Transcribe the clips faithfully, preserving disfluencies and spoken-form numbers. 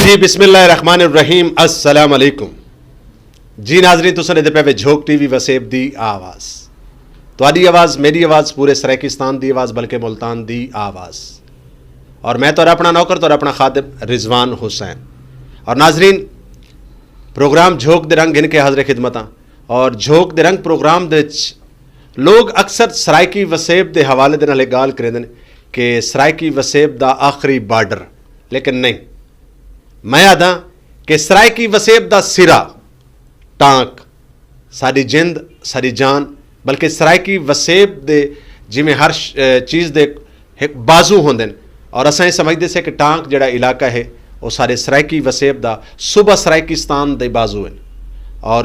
جی، بسم اللہ الرحمن الرحیم۔ السلام علیکم۔ جی ناظرین، تساں دے پے وے جھوک ٹی وی وسیب دی آواز۔ تہاڈی آواز، میری آواز، پورے سرائیکستان دی آواز، بلکہ ملتان دی آواز۔ اور میں تہاڈا اپنا نوکر، تہاڈا اپنا خادم رضوان حسین۔ اور ناظرین، پروگرام جھوک دے رنگ گھن کے حاضر خدمتاں۔ اور جھوک دے رنگ پروگرام دے وچ لوگ اکثر سرائیکی وسیب دے حوالے دے نال ایک گال کریندے نے کہ سرائیکی وسیب دا آخری بارڈر، لیکن نہیں، میں آدھا کہ سرائیکی وسیب دا سرا ٹانک، ساری جند، ساری جان، بلکہ سرائیکی وسیب دے جویں ہر ش- اے، چیز دے ایک بازو ہوندے نے۔ اور اساں یہ سمجھدے سے کہ ٹانک جڑا علاقہ ہے، وہ سارے سرائیکی وسیب دا، صوبہ سرائیکستان دے بازو ہیں۔ اور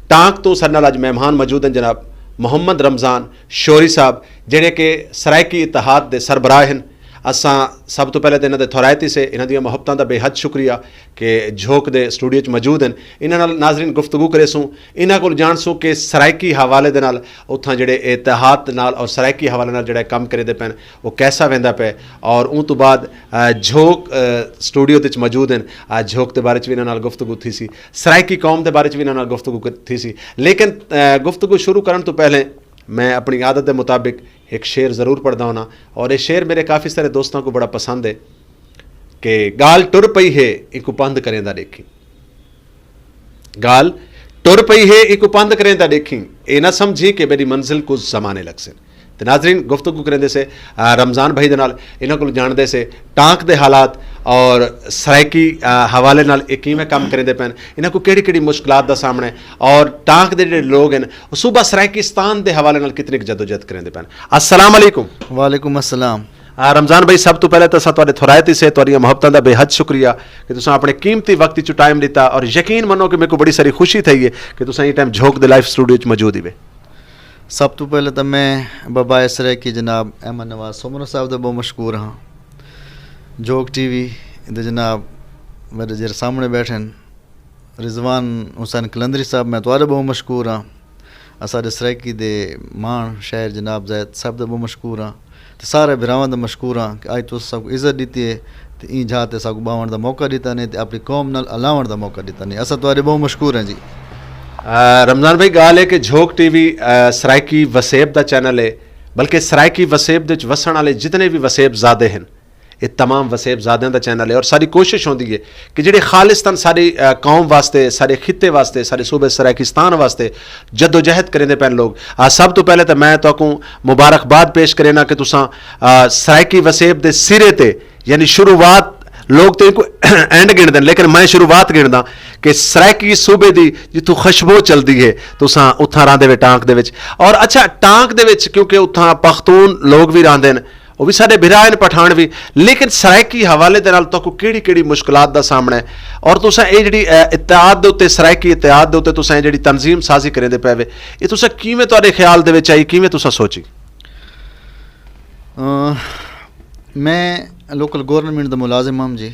ٹانک تو سارے نال اج مہمان موجود ہیں جناب محمد رمضان شوری صاحب، جڑے کہ سرائیکی اتحاد دے سربراہ ہیں۔ اساں سب تو پہلے تے انہاں دے تھورائتی سے انہاں دیاں محبتاں دا بے حد شکریہ کہ جھوک دے سٹوڈیو چ موجود ہیں۔ انہاں نال ناظرین گفتگو کرے سوں، انہاں کول جان سوں کہ سرائیکی حوالے دے نال اتھاں جڑے اتحاد نال اور سرائیکی حوالے نال جڑا کم کرے دے پین، وہ کیسا ویندا پے۔ اور اون تو بعد، آ، جھوک، آ، سٹوڈیو دے وچ موجود ہیں۔ آ، جھوک دے بارے چ وی انہاں نال گفتگو تھی سی، سرائیکی قوم دے بارے چ وی انہاں نال گفتگو کر- تھی سی۔ لیکن، آ، گفتگو شروع کرن تو پہلے میں اپنی عادت دے مطابق ایک شعر ضرور پڑھدا ہونا، اور یہ شعر میرے کافی سارے دوستاں کو بڑا پسند ہے کہ گال ٹر پئی ہے، ایکو پند کریں دا دیکھی۔ گال ٹر پئی ہے، ایکو پند کریں دا دیکھی۔ اے نہ سمجھی کہ میری منزل کو زمانے لگ سے۔ تے ناظرین، گفتگو کریں دے سے، آ، رمضان بھائی دے نال، انہاں کول جان دے سے ٹانک دے حالات اور سرائیکی، آ، حوالے نال اے کیویں کم کریں دے پین، انہاں کو کیڑی کیڑی مشکلات دا سامنا ہے، اور ٹانک دے جڑے لوگ ہیں، وہ صوبہ سرائیکستان دے حوالے نال کتنی کُ جدوجہد کریں دے پین۔ السلام علیکم۔ وعلیکم السلام۔ آ، رمضان بھائی، سب تو پہلے تو اساں تہاڈے تھورائتی سے تہاڈیاں محبتاں دا بے حد شکریہ کہ تساں اپنے قیمتی وقت چ ٹائم دتا، اور یقین منو کہ میرے کو بڑی ساری خوشی تھئی ہے کہ تساں یہ ٹائم جھوک دے لائیو سٹوڈیو چ موجود ہی وے۔ سب تو پہلے تو میں بابا سرائیکی جناب احمد نواز سومرو صاحب دا بہت مشکور ہاں۔ جھوک ٹی وی دے جناب میرے جڑے سامنے بیٹھے ہیں، رضوان حسین قلندری صاحب، میں تہاڈے بہت مشکور ہاں۔ اساڈے سرائیکی دے مان شاعر جناب زید صاحب دے بہت مشکور ہاں۔ تے سارے بھراواں دا مشکور ہاں کہ اج تساں سب کو عزت دتی ہے، تے ایں جا تے سب کو باون دا موقع دتا نے تے اپنی قوم نال الاون دا موقع دتا نے۔ اساں تہاڈے بہت مشکور ہاں جی۔ آ، رمضان بھائی، گال ہے کہ جھوک ٹی وی، آ، سرائیکی وسیب دا چینل ہے، بلکہ سرائیکی وسیب دے وچ وسن والے جتنے بھی وسیب زادے ہیں، یہ تمام وسیب زادیاں دا چینل ہے، اور ساری کوشش ہوندی ہے کہ جڑے خالصتاً ساری، آ، قوم واسطے، سارے خطے واسطے، سارے صوبے سرائیکستان واسطے جدوجہد کریندے پین لوگ۔ آ، سب تو پہلے تو میں تہاکوں مبارکباد پیش کرینا کہ تساں، آ، سرائیکی وسیب دے سرے تے، یعنی شروعات، لوگ تے کو اینڈ گندا، لیکن میں شروعات گندا کہ سرائیکی صوبے دی جتھوں خوشبو چلدی ہے، تساں اتھاں راندے وے ٹانک دے وچ۔ اور اچھا، ٹانک دے وچ کیونکہ اتھاں پختون لوگ بھی راندے نے، وہ بھی سارے بھرا ہیں پٹھان بھی، لیکن سرائیکی حوالے دے نال تہاکوں کیڑی کیڑی مشکلات دا سامنا ہے؟ اور تساں اے جڑی، اے، اتحاد دے اُتے، سرائیکی اتحاد دے اُتے تساں اے جڑی تنظیم سازی کریندے پے وے، اے تساں کیویں، تہاڈے خیال دے وچ آئی، کیویں تساں سوچی؟ اہ، میں لوکل گورنمنٹ دا ملازم ہاں جی،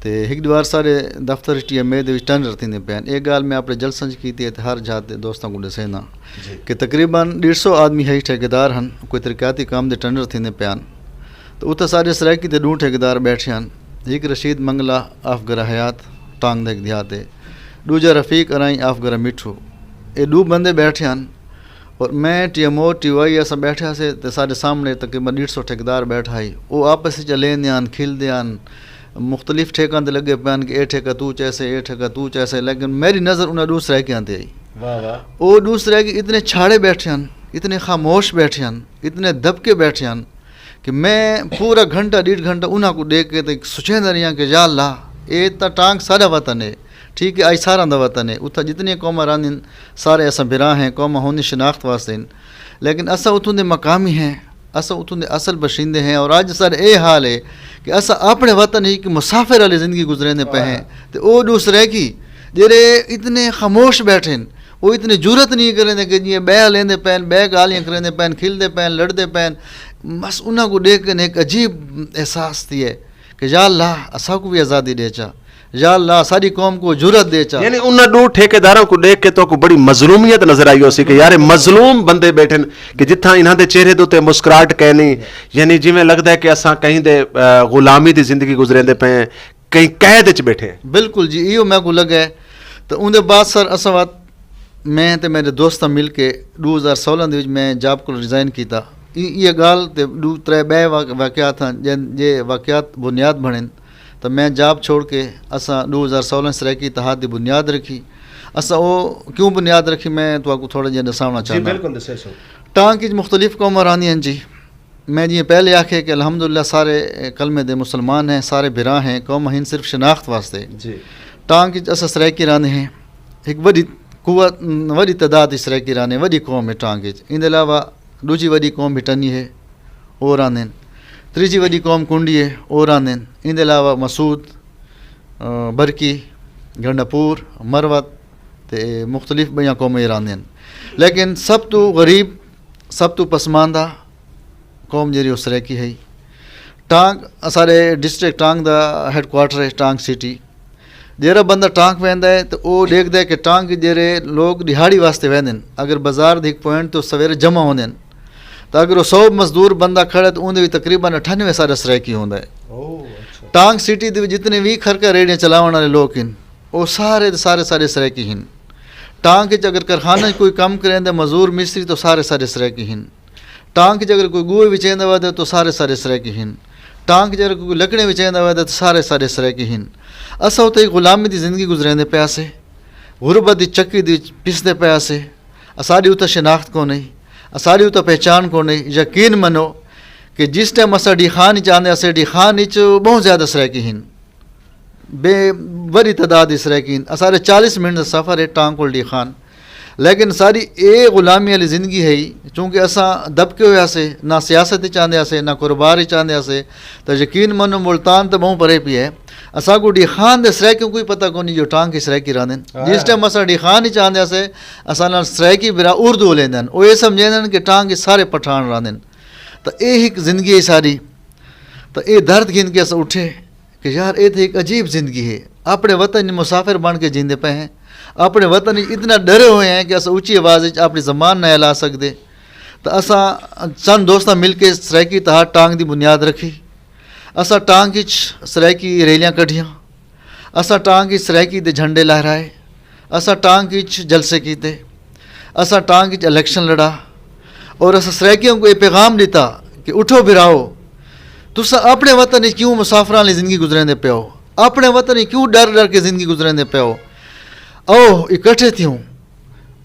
تے ہک دیوار سارے دفتر ٹی ایم اے دے وچ ٹینڈر تھیندے پے ہن۔ اے گال میں اپنے جلساں چ کیتی ہے تے ہر جات دے دوستاں کو دسینا کہ تقریباً ڈیڑھ سو آدمی ہے ٹھیکیدار ہن، کوئی ترقیاتی کام دے ٹینڈر تھیندے پے ہن۔ تے اتھے سارے سرائیکی دے ڈوں ٹھیکیدار بیٹھے ہن، ہک رشید منگلا آف گرا حیات، ٹانگ دے ہک دیہات ہے، دوجا رفیق ارائیں آف گرا مٹھو۔ اے ڈو بندے بیٹھے ہن۔ اور میں T M O T Y ایسا بیٹھا سے تے سارے سامنے تقریباً ڈیڑھ سو ٹھیکیدار بیٹھا ہی۔ وہ آپس وچ لیندے ہن، کھلدے ہن، مختلف ٹھیکاں تے لگے پے ہن کہ اے ٹھیکہ تو چیسے، اے ٹھیکہ تو چیسے، لیکن میری نظر انہاں دوسرے کے آتے آئی۔ واہ واہ۔ وہ دوسرے کے اتنے چھاڑے بیٹھے ہن، اتنے خاموش بیٹھے ہن، اتنے دبکے بیٹھے ہن کہ میں پورا گھنٹہ، ڈیڑھ گھنٹہ انہاں کو دیکھ کے تے سوچیندا رہیا کہ یا اللہ، اے تاں ٹانگ ساڈا وطن ہے، ٹھیک ہے، اج ساراں دا وطن ہے، اتھاں جتنی قوماں رہندین، سارے اساں بھرا ہیں، قوماں ہوندی شناخت واسطے ہن، لیکن اساں اتھوں دے مقامی ہیں، اساں اتھوں دے اصل باشندے ہیں، اور اج ساڈا اے حال ہے کہ اساں اپنے وطن ہی کہ مسافر والی زندگی گزریندے پے ہیں، تے او دوسرے کی جڑے اتنے خاموش بیٹھے ہیں، وہ اتنی جرات نہیں کریں کہ جی بہ لیندے پین، بہ گالیاں کریندے پین، کھلدے پین، لڑدے پین۔ بس انہاں کو دیکھ کے ایک عجیب احساس تھی ہے کہ یا اللہ، اساں کو بھی آزادی دے چا، یا اللہ، ساری قوم کو جرات دے چا۔ یعنی انہاں دو ٹھیکیداراں کو دیکھ کے تو کو بڑی مظلومیت نظر آئی ہو سی کہ یار، مظلوم بندے بیٹھے ہیں کہ جتھاں انہاں دے چہرے دے تے مسکراہٹ کہنی، یعنی جویں لگدا ہے کہ اساں کہیں دے، آ، غلامی دی زندگی گزریندے پے ہیں۔ کہیں قید وچ بیٹھے ہیں۔ بالکل جی، ایہو میں کو لگا ہے۔ تو اون دے بعد سر، اساں وقت میں تے میرے دوستاں مل کے دو ہزار سولہ دے وچ میں جاب کو ریزائن کیتا۔ ای-، یہ گل تے دو ترے بے واق-، واقعات ہیں، جن-، جے واقعات بنیاد بنن، تو میں جاب چھوڑ کے اساں دو ہزار سولہ سرائیکی اتحاد دی بنیاد رکھی۔ اساں او کیوں بنیاد رکھی، میں تہاکوں تھوڑا جہا دساونا جی، چاہنا۔ بالکل دسے سو۔ ٹانک وچ مختلف قوماں راہندیاں ہن جی۔ میں جی پہلے آکھے کہ الحمدللہ سارے کلمے دے مسلمان ہیں، سارے بھرا ہیں، قوم ہن صرف شناخت واسطے۔ جی۔ ٹانک وچ اساں سرائیکی راہندے ہیں، ایک وڈی قوت، وڈی تعداد وچ سرائیکی راہندے ہیں، وڈی قوم ہے ٹانک وچ۔ ان دے علاوہ دوجی وڈی قوم بھٹنی ہے، او راہندے ہیں۔ تریجی وڈی قوم کنڈی ہے، او راہندے ہیں۔ ان دے علاوہ مسعود، آ، برکی، گنڈا پور، مروت تے مختلف بیاں قومیں راہندے ہیں۔ لیکن سب تو غریب، سب تو پسماندہ قوم جیہڑی او سرائیکی ہے۔ ٹانگ، سارے ڈسٹرکٹ ٹانگ دا ہیڈ کوارٹر ہے ٹانگ سٹی۔ جیہڑا بندہ ٹانگ ویندا ہے تے او دیکھدا ہے کہ ٹانگ جیہڑے لوگ دہاڑی واسطے ویندے نے، اگر بازار دے ایک پوائنٹ تو سویرے جمع ہوندے نے، تو اگر او سو مزدور بندہ کھڑا ہے تو اون دے وچ تقریباً اٹھانوے سارا سرائیکی ہوندا ہے۔ ٹانگ سٹی دے وچ جتنے وی کھر کا ریڑیاں چلاون والے لوگ ہن، او سارے دے سارے سارے سرائیکی ہن۔ ٹانگ وچ اگر کارخانہ وچ کوئی کم کریندا، مزدور مستری، تو سارے سارے سرائیکی ہن۔ ٹانگ وچ اگر کوئی گوہے وچیندا ویدا تو سارے سارے سرائیکی ہن۔ ٹانگ وچ اگر کوئی لکڑے وچیندا ویدا تو سارے سارے سرائیکی ہن۔ اساں اتھے غلامی دی زندگی گزریندے پیا سے، غربت دی چکی دی وچ پسدے پیا سے۔ اساڈی اتھے شناخت کو نہیں، اساڈی اتھے پہچان کو نہیں۔ یقین منو کہ جس ٹائم اساں ڈی خان وچ آندے اسے، ڈی خان وچ بہت زیادہ سرائیکی ہن۔ بے، بڑی تعداد اس رہ گئی۔ اسارے چالیس منٹ دا سفر ہے ٹانگ کول ڈی خان، لیکن ساری اے غلامی والی زندگی ہے، چونکہ اساں دبکے ہوئے سے، نہ سیاست وچ آندے سے، نہ کاروبار وچ آندے سے۔ تو یقین منو، ملتان تو بہوں پرے پی ہے۔ اساں کو ڈی خان دے سرائیکیوں کوئی پتہ کونی جو ٹانگ کی سرائیکی راندن۔ جس ٹائم اساں ڈی خان وچ آندے سے، اساں نال سرائیکی برا اردو لیندن، او اے سمجھیندن کہ ٹانگ کے سارے پٹھان راندن۔ تو اے ایک زندگی ہے ساری۔ تو اے درد گھن کے اساں اٹھے کہ یار، اے تے ایک عجیب زندگی ہے۔ اپنے وطن وچ مسافر بن کے جیندے پئے ہیں، اپنے وطن وچ اتنا ڈرے ہوئے ہیں کہ اساں اچھی آواز وچ اپنی زبان نہ ہلا سکدے۔ تے اساں چند دوستاں مل کے سرائیکی تہار ٹانگ دی بنیاد رکھی۔ اساں ٹانگ وچ سرائیکی ریلیاں کڈھیاں، اساں ٹانگ وچ سرائیکی دے جھنڈے لہرائے، اساں ٹانگ وچ جلسے کیتے، اساں ٹانگ وچ الیکشن لڑا، اور اساں سرائیکیوں کو یہ پیغام دیتا کہ اٹھو بھراؤ، تساں اپنے وطن وچ کیوں مسافراں والی زندگی گزرنے دے پیو؟ اپنے وطن وچ کیوں ڈر ڈر کے زندگی گزرنے دے پیو؟ او اکٹھے تھیوں،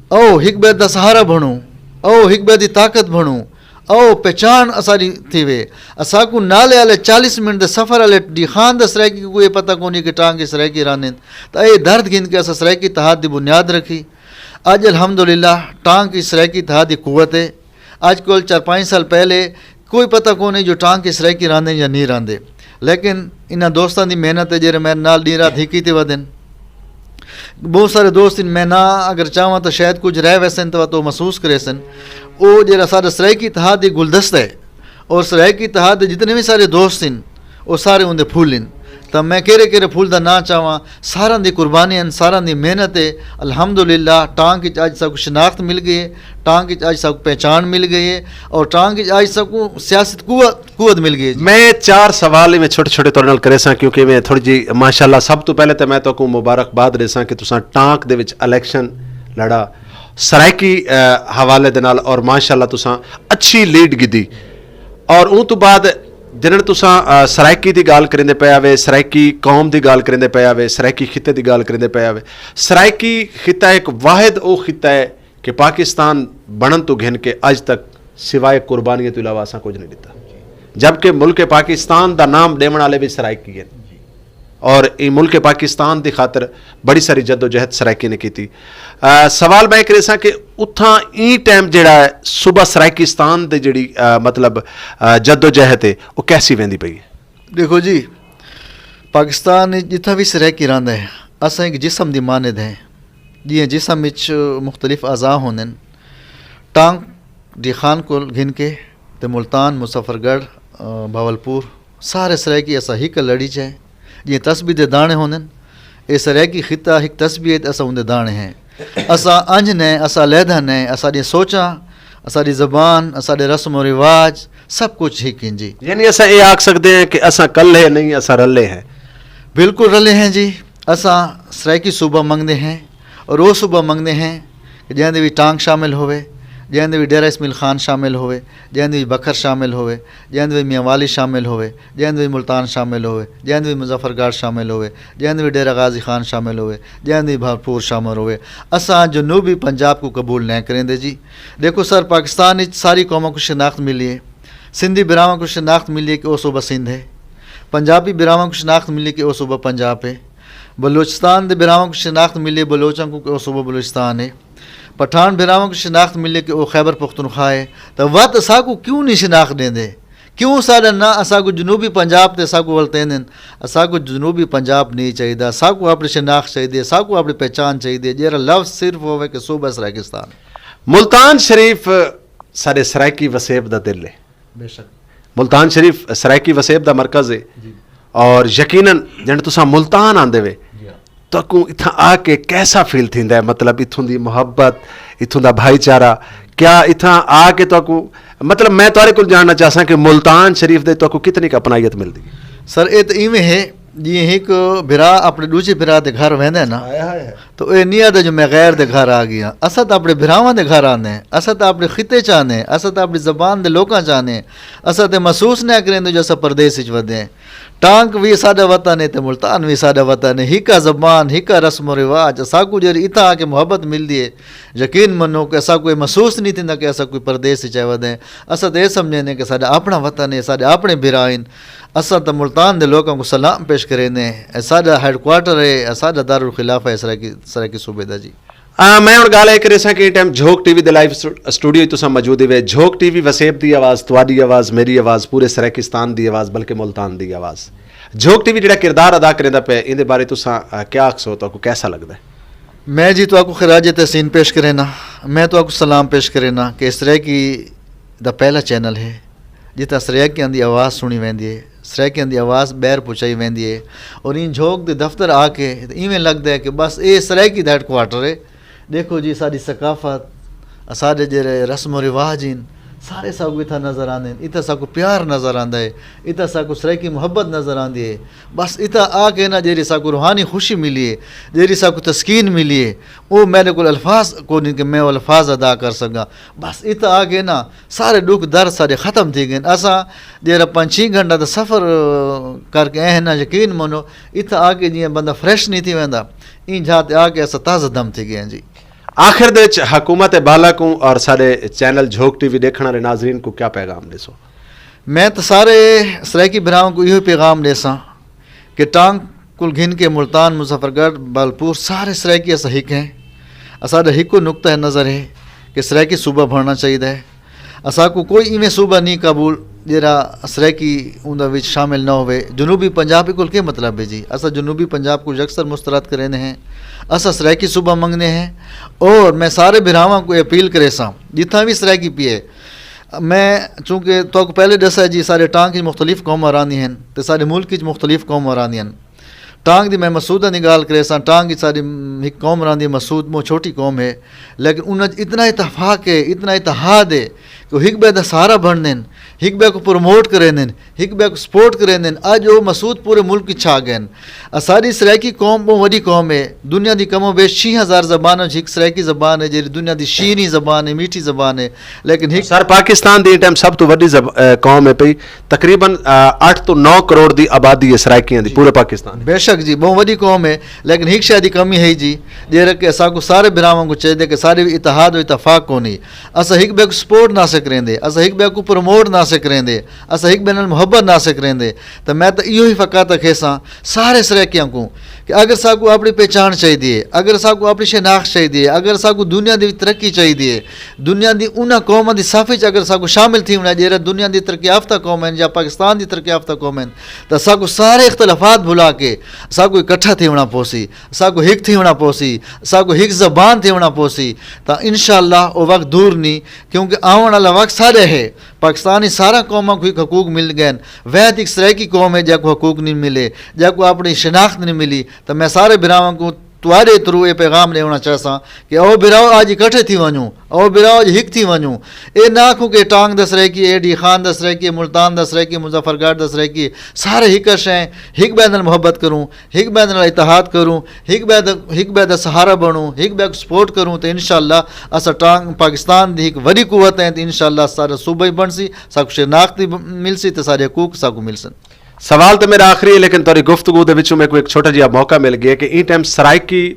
او ہک بیر دا سہارا بنو، او ہک بیر دی طاقت بنو، او پہچان اساری تھیوے۔ اساکو نالے والے چالیس منٹ دے سفر والے ڈی خان دا سرائیکی کوئی پتہ کونی کہ ٹانگ کی سرائیکی رانند۔ تا اے درد گھن کے اسا سرائیکی اتحاد دی بنیاد رکھی۔ اج الحمدللہ ٹانگ کی سرائیکی اتحاد دی قوت ہے۔ اج کول چار پانچ سال پہلے کوئی پتہ کونی جو ٹانگ کی سرائیکی راندے یا نہیں راندے، لیکن انہاں دوستاں دی محنت ہے جیرے میرے نال ڈی رات ہی کیتے ودن۔ بہت سارے دوست ان میں نہ اگر چاہواں تو شاید کچھ رہ ویسن تو تو محسوس کرے سن۔ او جیرا سارا سرائیکی اتحاد دی گلدستہ ہے، اور سرائیکی اتحاد دے جتنے بھی سارے دوست ہیں، وہ سارے ان دے پھول ہیں۔ تو میں کہڑے کہڑے پھول دا نہ چاہواں، سارا دی قربانی ہیں، سارا دی محنت ہے۔ الحمدللہ ٹانگ وچ اج سب کو شناخت مل گئی ہے، ٹانگ وچ اج سب کو پہچان مل گئی ہے، اور ٹانگ وچ اج سب کو سیاست قوت قوت مل گئی ہے جی۔ میں چار سوال میں چھوٹے چھوٹے طور نال کرے ساں، کیونکہ میں تھوڑی جی، ماشاءاللہ، سب تو پہلے تے میں تو کو مبارکباد دے ساں کہ تساں ٹانک دے وچ الیکشن لڑا، سرائیکی، آ، حوالے دے نال، اور ماشاءاللہ تساں اچھی لیڈ گدی۔ اور اون تو بعد جنہاں تساں، آ، سرائیکی دی گال کریندے پے آوے، سرائیکی قوم دی گال کریندے پے آوے، سرائیکی خطے دی گال کریندے پے آوے۔ سرائیکی خطہ ایک واحد او خطہ ہے کہ پاکستان بنن تو گھن کے اج تک سوائے قربانیاں تو علاوہ اساں کچھ نہیں دیتا، جبکہ ملک پاکستان دا نام ڈیون والے بھی سرائیکی ہیں۔ اور یہ ملک پاکستان دی خاطر بڑی ساری جدوجہد سرائیکی نے کیتی۔ آ، سوال میں کرے ساں کہ اتھاں ای ٹائم جڑا ہے صوبہ سرائیکستان دے جڑی، آ، مطلب، آ، جدوجہد ہے، وہ کیسی ویندی پئی ہے؟ دیکھو جی، پاکستان وچ جتھاں وی سرائیکی رہندا ہے، اساں ایک جسم دی مانند ہیں۔ جیاں جسم وچ مختلف اعضاء ہوندے نے، ٹانگ دی خان کول گھن کے تے ملتان، مظفر گڑھ، آ، بھاولپور، سارے سرائیکی اساں ہک لڑی چ ہیں۔ جیاں تسبیح دے دانے ہوندے نے، اے سرائیکی خطہ ہک تسبیح ہے تے اساں اوندے دانے ہیں۔ اساں انج نے، اساں علیحدہ نے، اساں دی سوچاں، اساں دی زبان، اساں دے رسم و رواج، سب کچھ ہک ہیں جی۔ یعنی اساں اے آکھ سکدے ہیں کہ اساں کلھے نہیں، اساں رلے ہیں۔ بالکل رلے ہیں جی۔ اساں سرائیکی صوبہ منگدے ہیں، اور وہ صوبہ منگدے ہیں کہ جہاں دے وچ ٹانگ شامل ہوئے، جہاں دے وچ ڈیرہ اسماعیل خان شامل ہوئے، جہاں دے وچ بکھر شامل ہوئے، جہاں دے وچ میاں والی شامل ہوئے، جہاں دے وچ ملتان شامل ہوئے، جہاں دے وچ مظفر گڑھ شامل ہوئے، جہاں دے وچ ڈیرہ غازی خان شامل ہوئے، جہاں دے وچ بھرپور شامل ہوئے۔ اساں جنوبی پنجاب کو قبول نہ کریں دے جی۔ دیکھو سر، پاکستان وچ ساری قوموں کو شناخت ملی ہے۔ سندھی براواں کو شناخت ملی ہے کہ او صوبہ سندھ ہے۔ پنجابی براواں کو شناخت ملی ہے کہ او صوبہ پنجاب ہے۔ بلوچستان دے براواں کو شناخت ملی ہے بلوچاں کو کہ او صوبہ بلوچستان ہے۔ پٹھان براواں کو شناخت ملی ہے کہ او خیبر پختونخوا ہے۔ تو وت اساکو کیوں نہیں شناخت دیندے؟ کیوں ساڈا نہ اساکو جنوبی پنجاب تے اساکو ولتیندن؟ اساکو جنوبی پنجاب نہیں چاہیدا، اساکو اپنی شناخت چاہیدی ہے، اساکو اپنی پہچان چاہیدی ہے، جیڑا لفظ صرف ہووے کہ صوبہ سرائیکستان۔ ملتان شریف سارے سرائیکی وسیب دا دل ہے۔ بے شک۔ ملتان شریف سرائیکی وسیب دا مرکز ہے۔ جی۔ اور یقیناً جن تساں ملتان آندے وے، جی ہاں۔ تہاکوں اتھاں آ کے کیسا فیل تھیندا ہے؟ مطلب، اتھوں دی محبت، اتھوں دا بھائی چارہ، کیا اتھاں آ کے تہاکوں، مطلب، میں تہاڈے کول جاننا چاہساں کہ ملتان شریف دے تہاکوں کتنی ک اپنائیت ملدی ہے؟ سر، اے تے ایویں ہے، جی، ایک بھرا اپنے دوجے بھرا دے گھر ویندا ہے نا، ہائے ہائے ہائے۔ تو اے نہیں آدھا جو میں غیر دے گھر آ گیا۔ اساں تاں اپنے بھراواں دے گھر آنے ہیں، اساں تاں اپنے خطے چ آنے ہیں، اساں تاں اپنی زبان دے لوکاں چ آنے ہیں۔ اساں تے محسوس نہ کریں جو اساں پردیس وچ ودے ہیں۔ ٹانک وی ساڈا وطن ہے تے ملتان وی ساڈا وطن ہے۔ ہکا زبان، ہکا رسم و رواج، اساں کو جڑی اتھاں آ کے محبت ملدی ہے، یقین منو کہ اساں کو یہ محسوس نہیں تھیندا کہ اساں کوئی پردیس وچ آئے ودے ہیں۔ اساں تے یہ سمجھنے کہ ساڈا اپنا وطن ہے، ساڈے اپنے بھرا ہیں۔ اساں تے ملتان دے لوکاں کو سلام پیش کرنے ہیں۔ اے ساڈا ہیڈ کوارٹر ہے، اے ساڈا دارالخلافہ ہے سرائیکی، سرائیکی صوبے دا جی۔ آ، میں ہن گل اے کرے ساں کہ ٹائم جھوک ٹی وی دے لائیو سٹو-، سٹوڈیو وچ تساں موجود ہوئے۔ جھوک ٹی وی وسیب دی آواز، تواڈی آواز، میری آواز، پورے سرائیکستان دی آواز، بلکہ ملتان دی آواز۔ جھوک ٹی وی جڑا کردار ادا کریندا پے، ایندے بارے تساں، آ، کیا آکھسو، تہاکوں کیسا لگدا ہے؟ میں جی تہاکوں خراج تحسین پیش کرینا، میں تہاکوں سلام پیش کرینا کہ سرائیکی دا پہلا چینل ہے، جتھاں سرائیکیاں دی آواز سنی ویندی ہے، سرائیکیاں دی آواز بہر پہنچائی ویندی ہے، اور ان جھوک دے دفتر آ کے ایویں لگدا ہے کہ بس اے سرائیکی دا ہیڈ کوارٹر ہے۔ دیکھو جی، ساری ثقافت، سارے جڑے رسم و رواج ہیں، سارے ساکو اتھا نظر آندے ہیں۔ اتھا ساکو پیار نظر آندا ہے، اتھا ساکو سرائیکی محبت نظر آندی ہے۔ بس اتھا آ کے نا، جیڑی ساکو روحانی خوشی ملی ہے، جیڑی ساکو تسکین ملی ہے، او میرے کول الفاظ کو نہیں کہ میں او الفاظ ادا کر سکاں۔ بس اتھا آ کے نا، سارے دکھ درد سارے ختم تھی گئے۔ اساں جیڑا پنج چھ گھنٹہ دا سفر، آ، کر کے آئے ہیں نا، یقین منو، اتھا آ کے جیاں بندہ فریش نہیں تھی ویندا، این جھا تے آ کے اساں تازہ دم تھی گئے ہیں جی۔ آخر دے وچ حکومت بالا کو اور سارے چینل جھوک ٹی وی دیکھن والے ناظرین کو کیا پیغام دے سو؟ میں تو سارے سرائیکی بھراواں کو ایہو پیغام دے ساں کہ ٹانگ کل گھن کے ملتان، مظفر گڑھ، بالپور سارے سرائیکی اساں ہک ہیں۔ اساڈا ہکو نقطہ نظر ہے کہ سرائیکی صوبہ بننا چاہیدا ہے۔ اساکو کوئی ایویں صوبہ نہیں قبول جیڑا سرائیکی اوندا وچ شامل نہ ہوئے۔ جنوبی پنجاب کول کے مطلب ہے جی؟ اساں جنوبی پنجاب کو یکسر مسترد کرینے ہیں۔ اساں سرائیکی صوبہ منگنے ہیں۔ اور میں سارے بھراواں کو اپیل کرے ساں، جتھاں بھی سرائیکی پیے، میں چونکہ تو کو پہلے دسا جی، سارے ٹانک وچ مختلف قوم آراندی ہیں تے سارے ملک وچ مختلف قوم آراندی ہیں۔ ٹانگ دی میں مسعوداں دی گال کرے ساں، ٹانگ دی ساری، م، ہک قوم راندی مسعود، مو چھوٹی قوم ہے، لیکن انہاں چ اتنا اتفاق ہے، اتنا اتحاد ہے کہ وہ ہک بے دا سہارا بننے ہیں، ہک بے کو پروموٹ کرے ہیں، ہک بے کو سپورٹ کرے ہیں۔ اج وہ مسعود پورے ملک کی چھا گئے ہیں۔ اساری سرائیکی قوم بہت وڈی قوم ہے، دنیا دی کم و بیش چھ ہزار زباناں چ ہک سرائیکی زبان ہے، جیڑی دنیا دی شیریں زبان ہے، میٹھی زبان ہے، لیکن ہک سر، پاکستان دی ٹائم سب تو وڈی زب-، اے، قوم ہے پئی، تقریباً، آ، اٹھ تو نو کروڑ دی آبادی ہے سرائیکیاں دی پورے پاکستان۔ بے شک جی، بہت وڈی قوم ہے، لیکن ہک شے دی کمی ہے جی، جیڑا کہ اساں کو سارے بھراواں کو چاہیے کہ سارے اتحاد و اتفاق کو نہیں۔ اساں ہک بے کو سپورٹ نہ سکریں دے، اساں ہک بے کو پروموٹ نہ سکریں دے، اساں ہک بے نال محبت نہ سکریں دے۔ تو میں تو ایہو ہی فقط آکھے ساں سارے سرائیکیاں کو کہ اگر ساکو اپنی پہچان چاہیے، اگر ساکو اپنی شناخت چاہیے، اگر ساکو دنیا دی ترقی چاہیے، دنیا دی انہاں قوماں دی صف وچ اگر ساکو شامل تھی ہونا، جیڑا دنیا دی ترقی یافتہ قوم ہیں یا پاکستان دی ترقی یافتہ قوم ہیں، تو ساکو سارے اختلافات بھلا کے ساکو اکٹھا تھی ہونا پوسی، ساکو ہک تھی ہونا پوسی، ساکو ہک زبان تھی ہونا پوسی۔ تو انشاءاللہ وہ وقت دور نہیں، کیونکہ آون والا وقت سارے ہے۔ پاکستانی سارا قوماں کو ہک حقوق مل گئے ہیں۔ وحد ایک سرائیکی قوم ہے جا کو حقوق نہیں ملے، جا کو اپنی شناخت نہیں ملی۔ تو میں سارے بھراواں کو تواڈے تھرو اے پیغام ڈیونا چاہساں کہ او براؤ، اج اکٹھے تھی ونجو، او براؤ، اج ہک تھی ونجو۔ اے نہ آکھوں کہ ٹانگ دا سرائیکی، اے ڈی خان دا سرائیکی، ملتان دا سرائیکی، مظفر گڑھ دا سرائیکی، سارے ہک شے، ہک بے نال محبت کروں، ہک بے نال اتحاد کروں، ہک بے دا، ہک بے دا سہارا بنوں، ہک بے کو سپورٹ کروں، تے انشاءاللہ اسا ٹانگ پاکستان دی ہک وڈی قوت ہے، تے انشاءاللہ سارا صوبہ ہی بن سی، ساکو شناخت بھی مل سی، تے سارے حقوق ساکو مل سن۔ سوال تے میرا آخری ہے، لیکن تہاڈی گفتگو دے وچوں میرے کو ایک چھوٹا جہا موقع مل گیا کہ این ٹائم سرائیکی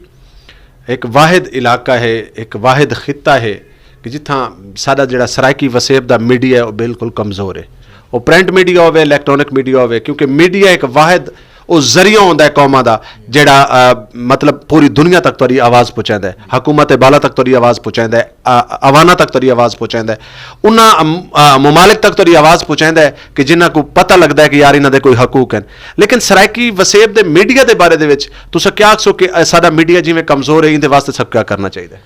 ایک واحد علاقہ ہے، ایک واحد خطہ ہے کہ جتھاں ساڈا جڑا سرائیکی وسیب دا میڈیا ہے، وہ بالکل کمزور ہے۔ وہ پرنٹ میڈیا ہوے، الیکٹرانک میڈیا ہوے، کیونکہ میڈیا ایک واحد وہ ذریعہ ہوندا ہے قوماں دا، جڑا، آ، مطلب، پوری دنیا تک تہاڈی آواز پہنچیندا ہے، حکومت بالا تک تہاڈی آواز پہنچیندا ہے، آ، عواناں تک تہاڈی آواز پہنچیندا ہے، انہاں، ام، آ، ممالک تک تہاڈی آواز پہنچیندا ہے کہ جنہاں کو پتہ لگدا ہے کہ یار، انہاں دے کوئی حقوق ہیں۔ لیکن سرائیکی وسیب دے میڈیا دے بارے دے وچ تساں کیا آکھسو کہ اے ساڈا میڈیا جویں کمزور ہے، ایندے واسطے سب کیا کرنا چاہیدا ہے؟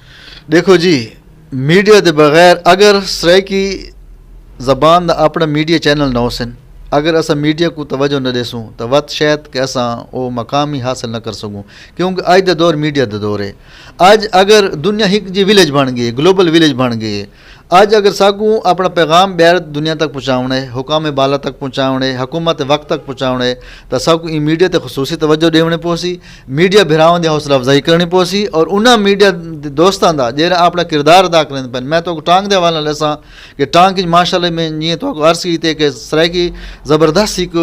دیکھو جی، میڈیا دے بغیر اگر سرائیکی زبان دا اپنا میڈیا چینل نہ ہوسن، اگر اساں میڈیا کو توجہ نہ دیسوں، تو وت شاید کہ اساں او مقام ہی حاصل نہ کر سکوں، کیونکہ اج دا دور میڈیا دا دور ہے۔ اج اگر دنیا ہک جی ویلیج بن گئی، گلوبل ویلیج بن گئی ہے، اج اگر ساکوں اپنا پیغام بیر دنیا تک پہنچاونا ہے، حکام بالا تک پہنچاونا ہے، حکومت وقت تک پہنچاونا ہے، تو ساکوں این میڈیا تے خصوصی توجہ دیونے پوسی، میڈیا بھراواں دی حوصلہ افزائی کرنی پوسی، اور انہاں میڈیا دے دوستاں دا جیہڑا اپنا کردار ادا کرن پن۔ میں تو ٹانگ دے حوالے نال دساں کہ ٹانگ وچ ماشاءاللہ میں جیہاں تو عرض کیتے کہ سرائیکی زبردست ہک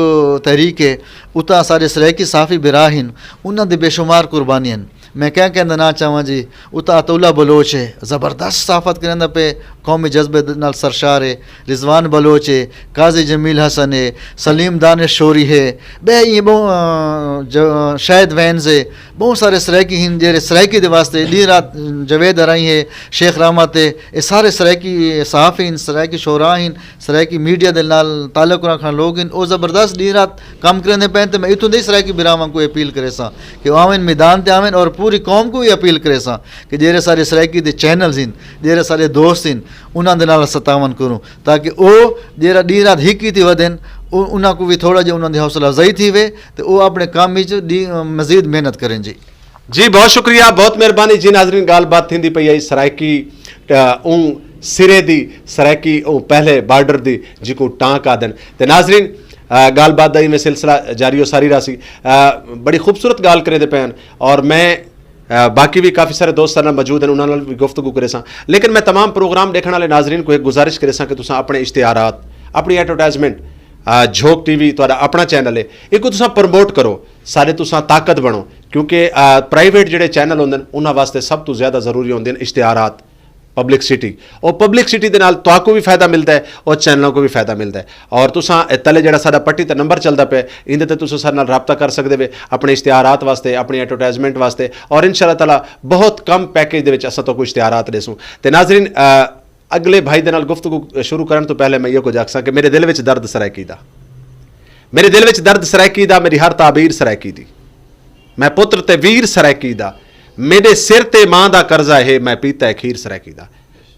تحریک ہے، اتھاں سارے سرائیکی صحافی بھرا ہن، انہاں دے بے شمار قربانی ہن۔ میں کیا کہندا نہ چاہواں جی، اتھاں عطاء اللہ بلوچ ہے، زبردست صحافت کریندا پے، قومی جذبے دے نال سرشار ہے، رضوان بلوچ ہے، قاضی جمیل حسن ہے، سلیم دانش شوری ہے، بے یہ بہت، آ، ج-، شاہد وینز ہے، بہت سارے سرائیکی ہن جیہڑے سرائیکی دے واسطے دن رات جاوید ارائی ہے، شیخ رحمت ہے، یہ سارے سرائیکی صحافی ہن، سرائیکی شعراء ہن، سرائیکی میڈیا دے نال تعلق رکھن لوگ ہن، او زبردست دن رات کم کریندے پین۔ تے میں اتھوں دے سرائیکی بھراواں کو اپیل کرے ساں کہ او آون، میدان تے آون، اور پوری قوم کو بھی اپیل کرے ساں کہ جیہڑے سارے سرائیکی دے چینلز ہن، جیہڑے سارے دوست ہن، انہاں دے نال ستاون کروں، تاکہ او جیہڑا دن رات ہک کیتی ودن، او انہاں کو بھی تھوڑا جہا انہاں دی حوصلہ افزائی تھی وے، تے او اپنے کام وچ دی مزید محنت کریں جی۔ جی، بہت شکریہ، بہت مہربانی جی۔ ناظرین، گال بات تھیندی پئی آئی سرائیکی، آ، اوں سرے دی، سرائیکی اوں پہلے بارڈر دی، جی کو ٹانک آدن۔ تے ناظرین، آ، گال بات دا ایویں سلسلہ جاری ہو ساری رہا سی۔ آ، بڑی خوبصورت گال کرے دے پے ہن، اور میں، آ، باقی بھی کافی سارے دوست سارے نال موجود ہیں، انہاں نال بھی گفتگو کرے ساں۔ لیکن میں تمام پروگرام دیکھن والے ناظرین کو ایک گزارش کرے ساں کہ تساں اپنے اشتہارات، اپنی ایڈورٹائزمنٹ، آ، جھوک ٹی وی تہاڈا اپنا چینل ہے، ایکو تساں پروموٹ کرو، سارے تساں طاقت بنو، کیونکہ، آ، پرائیویٹ جڑے چینل ہوندے نے، انہاں واسطے سب تو زیادہ ضروری ہوندے نے اشتہارات، پبلک سٹی۔ اور پبلک سٹی دے نال تہاکوں بھی فائدہ ملدا ہے اور چینلاں کو بھی فائدہ ملدا ہے۔ اور تساں اے تلے جڑا ساڈا پٹی تے نمبر چلدا پے، ایندے تے تساں سارے نال رابطہ کر سکدے وے اپنے اشتہارات واسطے، اپنی ایڈورٹائزمنٹ واسطے، اور ان شاء اللہ تعالی بہت کم پیکج دے وچ اساں تہاکوں اشتہارات دیسوں۔ تے ناظرین، آ، اگلے بھائی دے نال گفتگو شروع کرن تو پہلے میں یہ کچھ آکھساں کہ میرے دل وچ درد سرائیکی دا، میرے دل وچ درد سرائیکی دا، میری ہر تعبیر سرائیکی دی۔ میں پتر تے ویر سرائیکی دا، میرے سر تے ماں دا قرضہ ہے، میں پیتا ہے کھیر سرائیکی دا۔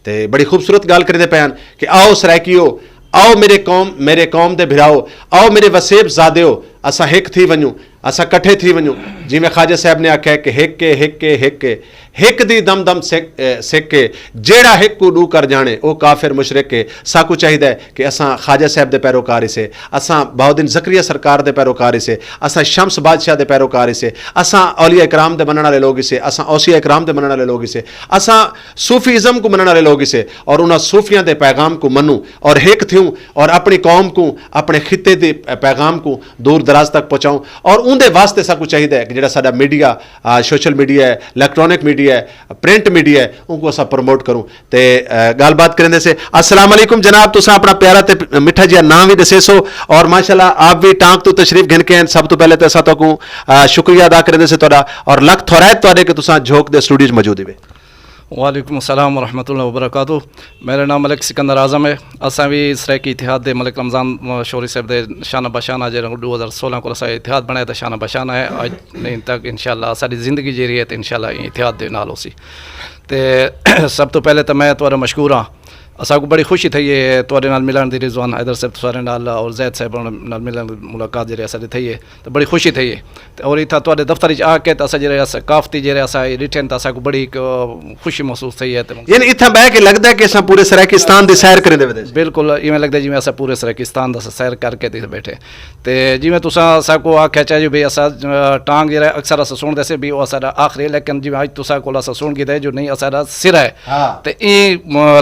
تے بڑی خوبصورت گل کریندے پے ہن کہ آؤ سرائیکیو، آؤ میرے قوم، میرے قوم دے بھراؤ، آؤ میرے وسیب زادیو، اساں ہک تھی ونجوں، اساں کٹھے تھی ونجوں۔ جویں خواجہ صاحب نے آکھیا کہ ہک کے، ہک کے، ہک کے، ہک دی دم دم سک، اے، سک کے، جیڑا ہک کو ڈو کر جانے، او کافر مشرک کے۔ ساکو چاہیدا ہے کہ اساں خواجہ صاحب دے پیروکار ہی سے، اساں بہاؤالدین زکریا سرکار دے پیروکار ہی سے، اساں شمس بادشاہ دے پیروکار ہی سے، اساں اولیاء کرام دے منن والے لوگ ہی سے، اساں اوصیاء کرام دے منن والے لوگ ہی سے، اساں صوفی ازم کو منن والے لوگ ہی سے، اور انہاں صوفیاں دے پیغام کو منوں اور ہک تھیوں، اور اپنی قوم کو، اپنے خطے دے پیغام کو دور دراز تک پہنچاؤں۔ اور اون دے واسطے ساکو چاہیدا ہے کہ جڑا ساڈا میڈیا، آ، سوشل میڈیا ہے، الیکٹرانک میڈیا ہے، پرنٹ میڈیا ہے، ان کو اسا پروموٹ کروں۔ تے، آ، گل بات کریندے سے۔ السلام علیکم جناب، تساں اپنا پیارا تے میٹھا جیا نام بھی دسے سو، اور ماشاءاللہ آپ بھی ٹانک تو تشریف گھن کے ہیں۔ سب تو پہلے تے اسا تو کو، آ، شکریہ ادا کریندے سے تہاڈا، اور لکھ تھورائت تہاڈے کہ تساں جھوک دے سٹوڈیو وچ موجود ہوئے۔ وعلیکم السلام ورحمۃ اللہ وبرکاتہ۔ میرا نام ملک سکندر اعظم ہے۔ اساں بھی سرائیکی اتحاد دے ملک رمضان شوری صاحب دے شانہ بشانہ، جے دو ہزار سولہ کو اساں اتحاد بنایا تے شانہ بشانہ ہے۔ اج نہیں تک انشاءاللہ ساری زندگی جیری ہے تے انشاءاللہ اتحاد دے نال ہوسی۔ تے سب تو پہلے تے میں تہاڈا مشکور ہاں۔ اساں کو بڑی خوشی تھئی ہے تہاڈے نال ملن دی، رضوان حیدر صاحب تساڈے نال اور زید صاحب نال ملن دی ملاقات جیہڑے اساں دی تھئی ہے، تے بڑی خوشی تھئی ہے۔ تے اور اتھا تہاڈے دفتر وچ آ کے تے اساں جیہڑے ثقافتی جیہڑے اساں ریٹن تے اساں کو بڑی ایک خوشی محسوس تھئی ہے۔ تے یعنی اتھاں بہ کے لگدا ہے کہ اساں پورے سرائیکستان دی سیر کرنے دے ودے۔ بالکل ایویں لگدا جی میں اساں پورے سرائیکستان دا سیر کر کے تے بہٹھے۔ تے جیویں تساں اساں کو آکھیا چاہیے بھی اساں ٹانگ جیہڑا اکثر اساں سنڑدے سے بھی او اساں دا آخری، لیکن جیویں اج تساں کول اساں سنڑ گئے جو نہیں اساں دا سرا ہے۔ تے ایں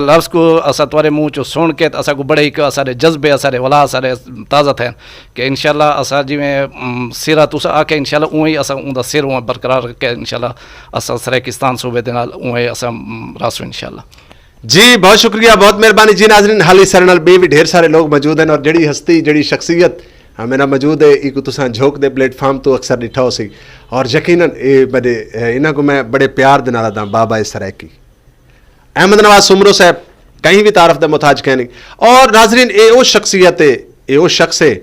لفظ کو اساں تہاڈے منہ چوں سن کے تے اساں کو بڑے ایک اساں دے جذبے اساں دے ولا اساں دے تازہ تھے کہ انشاءاللہ اساں جویں سرا تساں آکھے انشاءاللہ اونویں اساں اوندا سر اونویں برقرار رکھ کے انشاءاللہ اساں سرائیکستان صوبے دے نال اونویں اساں راسوں انشاءاللہ۔ جی بہت شکریہ، بہت مہربانی جی۔ ناظرین، حالی سارے نال بے بھی ڈھیر سارے لوگ موجود ہیں اور جڑی ہستی، جڑی شخصیت میرا موجود ہے، ایک تساں جھوک دے پلیٹ فارم تو اکثر ڈٹھا ہو سی اور یقیناً انہاں کو میں بڑے پیار دے نال آدھا بابا سرائیکی۔ احمد نواز سومرو صاحب کہیں بھی تعارف دے محتاج کہیں نہیں۔ اور ناظرین، اے او شخصیت ہے، اے او شخص ہے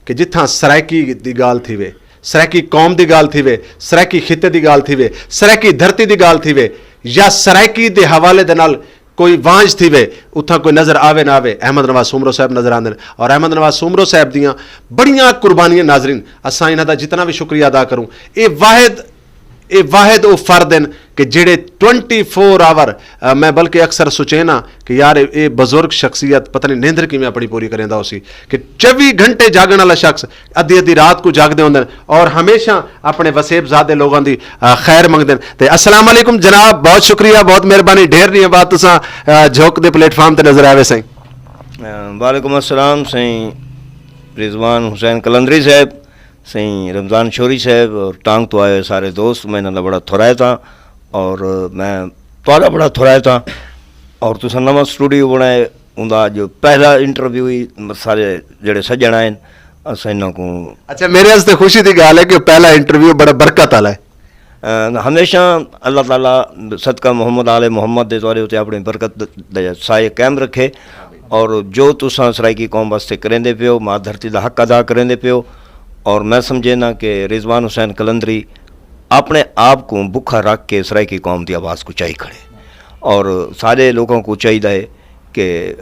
کہ جتھاں سرائیکی دی گال تھی وے، سرائیکی قوم دی گال تھی وے، سرائیکی خطے دی گال تھی وے، سرائیکی دھرتی دی گال تھی وے، یا سرائیکی دے حوالے دے نال کوئی وانج تھی وے، اتھاں کوئی نظر آوے نہ آوے، احمد نواز سومرو صاحب نظر آندے نے۔ اور احمد نواز سومرو صاحب دیاں بڑیاں قربانیاں ناظرین، اساں انہاں دا جتنا بھی شکریہ ادا کروں، اے واحد اے واحد او فرد ہن کہ جڑے ٹوئنٹی فور آور، میں بلکہ اکثر سوچینا کہ یار اے بزرگ شخصیت پتہ نہیں نیندر کیویں اپنی پوری کریندا ہو سی کہ چوی گھنٹے جاگن والا شخص ادھی ادھی رات کو جاگدے ہوندے نے اور ہمیشہ اپنے وسیب زادے لوگوں دی خیر منگدے نے۔ تے السلام علیکم جناب، بہت شکریہ، بہت مہربانی، ڈھیر نہیں بعد تساں جھوک دے پلیٹ فارم تے نظر آوے سائیں۔ وعلیکم السلام سائیں رضوان حسین قلندری صاحب، سائیں رمضان شوری صاحب اور ٹانگ تو آئے سارے دوست، میں انہاں دا بڑا تھرائتا اور میں تہاڈا بڑا تھرائتا اور تساں نواں سٹوڈیو بنائے، اوندا جو پہلا انٹرویو ہی سارے جڑے سجن آئے، اساں انہاں کو اچھا، میرے واسطے خوشی دی گل ہے کہ پہلا انٹرویو بڑا برکت والا ہے۔ ہمیشہ اللہ تعالیٰ صدقہ محمد آل محمد دے تہاڈے اتے اپنی برکت دے سائے قائم رکھے۔ اور جو تساں سرائیکی قوم واسطے کریندے پیو، ماں دھرتی دا حق ادا کریندے پیو۔ اور میں سمجھے نا کہ رضوان حسین قلندری اپنے آپ کو بکھا رکھ کے سرائیکی قوم دی آواز کو چاہی کھڑے۔ اور سارے لوگوں کو چاہیدا ہے کہ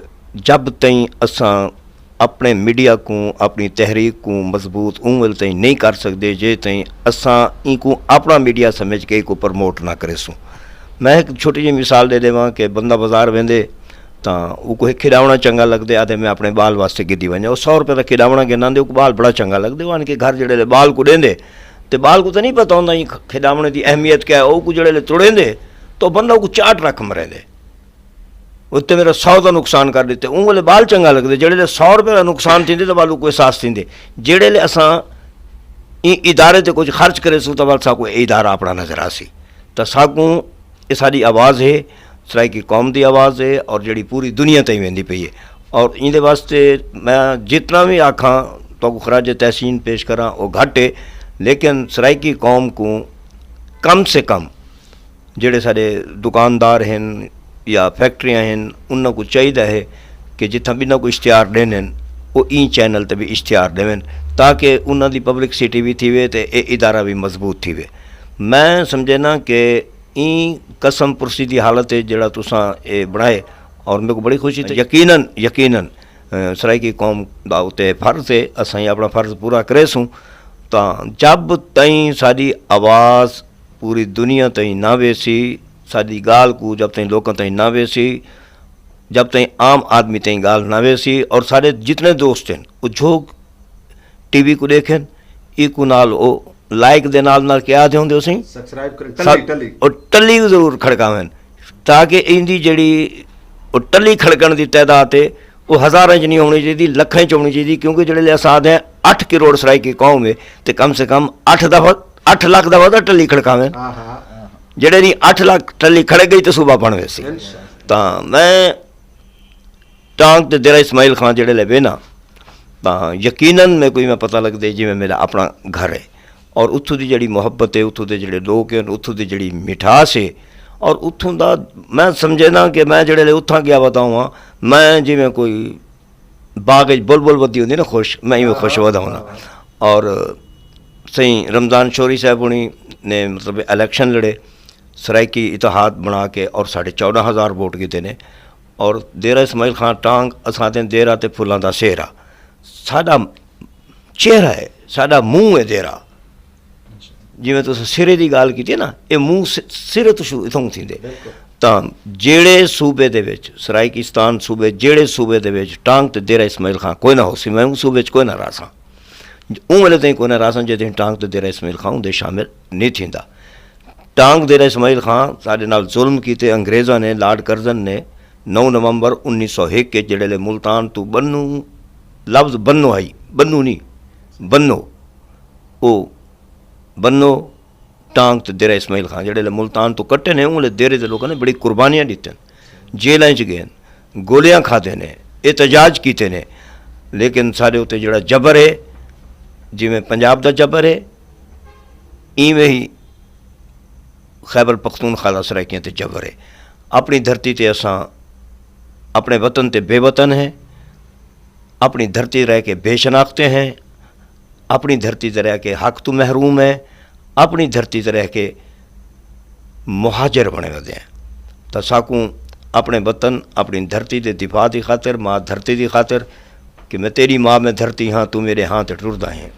جب تائیں اساں اپنے میڈیا کو، اپنی تحریک کو مضبوط اون ویل تائیں نہیں کر سکدے جے تائیں اساں این کو اپنا میڈیا سمجھ کے کو پروموٹ نہ کرے سوں۔ میں ایک چھوٹی جی مثال دے دیواں کہ بندہ بازار ویندے تاں او کو ایک کھڈاونا چنگا لگدے، آدھے میں اپنے بال واسطے گدی ونجا، او سو روپے دا کھڈاونا گھن آندے، او کو بال بڑا چنگا لگدے، او آن کے گھر جڑے لے بال کو ڈیندے تے بال کو تے نہیں پتہ ہوندا ایں کھڈاونے دی اہمیت کیا ہے، او کو جڑے لے توڑیندے تو بندہ او کو چاٹ رکھ مریندے۔ اتے میرا سو دا نقصان کر دیتے۔ اون والے بال چنگا لگدے، جڑے لے سو روپے دا نقصان تھیندے تے بال کو احساس تھیندے۔ جڑے لے اساں ایں ادارے تے کچھ خرچ کرے سوں تے بال سا کوئی ادارہ اپنا نظر آسی۔ تے ساکوں اے ساڈی آواز ہے، سرائیکی قوم دی آواز ہے اور جڑی پوری دنیا تائیں ویندی پئی ہے۔ اور ایندے واسطے میں جتنا بھی آکھاں، تہاکوں خراج تحسین پیش کراں، او گھٹ ہے، لیکن سرائیکی قوم کو کم سے کم جڑے ساڈے دکاندار ہن یا فیکٹریاں ہن، انہاں کو چاہیدا ہے کہ جتھاں بھی انہاں کو اشتہار ڈین ہن، او این چینل تے بھی اشتہار ڈیون، تاکہ انہاں دی پبلک سٹی بھی تھیوے تے اے ادارہ بھی مضبوط تھیوے۔ میں سمجھے نا کہ این قسم پرسی دی حالت ہے جڑا تساں اے بنائے، اور میرے کو بڑی خوشی تھی۔ یقیناً، یقیناً، سرائیکی قوم دا اتے فرض ہے، اساں اپنا فرض پورا کرے سوں۔ تاں جب تائیں ساڈی آواز پوری دنیا تائیں نہ ویسی، ساڈی گال کو جب تائیں لوکاں تائیں نہ ویسی، جب تائیں عام آدمی تائیں گال نہ ویسی، اور ساڈے جتنے دوست ہیں، وہ جھوک ٹی وی کو دیکھیں، ایکو نال او لائک دے نال نال کیا آدھے ہوندے ہو سائیں؟ سبسکرائب کریں، ٹلی، ٹلی۔ او ٹلی ضرور کھڑکاویں، تاکہ ایندی جڑی او ٹلی کھڑکن دی تعداد ہے، او ہزاراں چ نہیں ہونی چاہیے، لکھاں چ ہونی چاہیے، کیونکہ جڑے لے اساں آدھے ہیں، اٹھ کروڑ سرائیکی قوم ہے، تے کم سے کم اٹھ دفعہ، اٹھ لاکھ دفعہ تاں ٹلی کھڑکاویں۔ جڑے نہیں اٹھ لاکھ ٹلی کھڑک گئی تے صوبہ بن ویسی۔ تاں میں ٹانگ تے دیرہ اسماعیل خان جڑے لے وینا، تاں یقیناً میں کوئی میں پتہ لگدے جی میں میرا اپنا گھر ہے، اور اتھوں دی جڑی محبت ہے، اتھوں دے جڑے لوگ ہیں، اتھوں دی جڑی مٹھاس ہے، اور اتھوں دا میں سمجھے نا کہ میں جڑے لے اتھاں گیا ودا ہوا، میں جی میں کوئی باغ وچ بلبل ودی ہوندی نا خوش، میں ایویں خوش ودا ہونا۔ اور سائیں رمضان شوری صاحب ہونی نے مطلب الیکشن لڑے، سرائیکی اتحاد بنا کے اور ساڑھے چودہ ہزار ووٹ کیتے نے۔ اور دیرہ اسماعیل خان ٹانگ اساں دے دیرہ تے پھلاں دا سہرا۔ ساڈا چہرہ ہے، ساڈا منہ ہے دیرہ۔ جویں تساں سرے دی گال کیتی نا، اے منہ س- سرے تو شروع اتھوں تھیندے۔ تاں جیڑے صوبے دے وچ، سرائیکستان صوبے، جیڑے صوبے دے وچ ٹانگ تے دیرہ اسماعیل خان کوئی نہ ہو سی، میں اس صوبے وچ کوئی نہ رہساں۔ اون ویلے تائیں کوئی نہ رہساں جے تائیں ٹانگ تے دیرہ اسماعیل خان دے شامل نہیں تھیندا۔ ٹانگ دیرہ اسماعیل خان ساڈے نال ظلم کیتے انگریزاں نے، لارڈ کرزن نے، نو نومبر انیس سو ایک کے جڑے لے ملتان تو بنو، لفظ بنو آئی، بنو نہیں، بنو، او بنو، ٹانگ تے دیرہ اسماعیل خان جڑے لے ملتان تو کٹے نے، اون لے دیرے دے لوکاں نے بڑی قربانیاں دیتے ہیں، جیلاں چ گئے ہیں، گولیاں کھاتے نے، احتجاج کیتے نے، لیکن ساڈے اُتے جڑا جبر ہے، جویں پنجاب دا جبر ہے، ایویں ہی خیبر پختونخوا دا سرائیکیاں تے جبر ہے۔ اپنی دھرتی تے اساں اپنے وطن تے بے وطن ہیں، اپنی دھرتی رہ کے بے شناختے ہیں، اپنی دھرتی تے رہ کے حق تو محروم ہیں، اپنی دھرتی تے رہ کے مہاجر بنے ودے ہیں۔ تاں ساکوں اپنے وطن، اپنی دھرتی دے دفاع دی خاطر، ماں دھرتی دی خاطر، کہ میں تیری ماں میں دھرتی ہاں، تو میرے ہاں تے ٹردا ہیں۔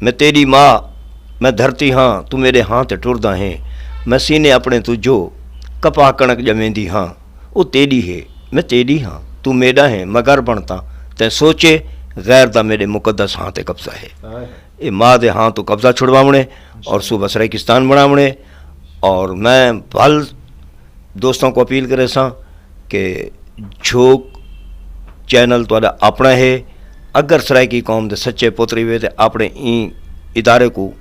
میں تیری ماں میں دھرتی ہاں، تو میرے ہاں تے ٹردا ہیں۔ میں سینے اپنے تو جو کپا کنک جمیندی ہاں، او تیری ہے، میں تیری ہاں، تو میرا ہے، مگر بنتا تیں سوچے، غیر دا میرے مقدس ہاں تے قبضہ ہے۔ اے ماں دے ہاں تو قبضہ چھڑواونے اور صوبہ سرائیکستان بناونے۔ اور میں بھل دوستاں کو اپیل کرے ساں کہ جھوک چینل تہاڈا اپنا ہے۔ اگر سرائیکی قوم دے سچے پتری وے تے اپنے این ادارے کو